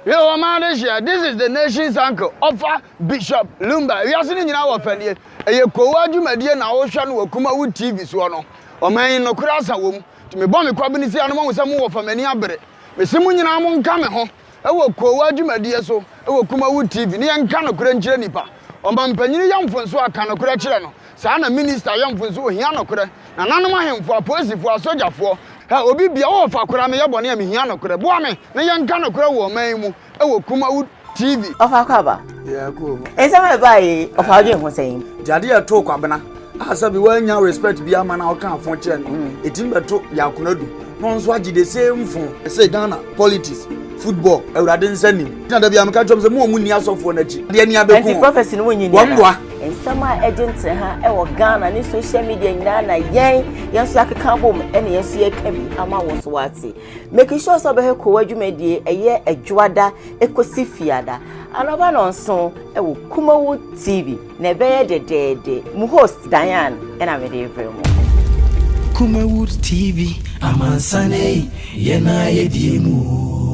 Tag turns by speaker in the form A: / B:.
A: Yo, ɔman adehyeɛ, this is the nation's uncle, ɔfa Bishop Lumba. Wiase no nyinaa wɔ fɛdeɛ. Ɛyɛ kowa dwumadie na wohwɛ no wɔ Kumawood TV soɔ no. Ɔman yi nokorɛ asa wɔ mu. Nti mebɔ me kwabene sei a na moahu sɛ mowɔ fa m'ani abere. Mese mo nyinaa monka me ho wɔ kowa dwumadie so wɔ Kumawood TV na yɛnka nokorɛ nkyerɛ nnipa. Ɔmampanyini yɛ mfonsoɔ a, ka nokorɛ kyerɛ no. Saa na minister yɛ mfonsoɔ, ohia nokorɛ. Nananom ahemfo, apolisifoɔ, asogyafoɔ, hɛ, obi bia wowɔ fa koraa meyɛ bɔne a mehia nokorɛ. Boa me na yɛnka nokorɛ wɔ ɔman yi mu wɔ Kumawood TV.
B: Ɔfa Kwaba.
C: Yeah, cool.
B: Nsɛm a ɛbaa yi, ɔfa adwene ho sɛn?
C: Nti adeɛ a ɛtoo Kwabena a sɛbi wannya respect bi ama na ɔka afo kyerɛ no ɛtumi bɛto Yakono Adu na ɔno nso agye the same fo. Ɛsɛ Ghana politics football awurade nsa nim. Na da bi a meka kyerɛ m sɛ mo a mo nni asɔfoɔ no akyi adeɛ ni abɛku
B: Nti prophecy no wonnye nni
C: wɔn
B: anaa?
C: boa.
B: Nsɛm a ɛgye nteha wɔ Ghana ne social media nyinaa na yɛn yɛn nso yɛakeka abom ɛna yɛn nso yɛka bi ama wo nso woate. Making sure sɛ wobɛhwɛ Kowa dwumadie ɛyɛ Adwoada ɛkɔsi Fiada anɔpa nɔnson ɛwɔ Kumawood TV na ɛbɛyɛ dɛdɛɛdɛ. Mo host Diane ɛna mede rebrɛ mo.
D: Kumawood TV, amansan ei, yɛn a yɛdie mu o.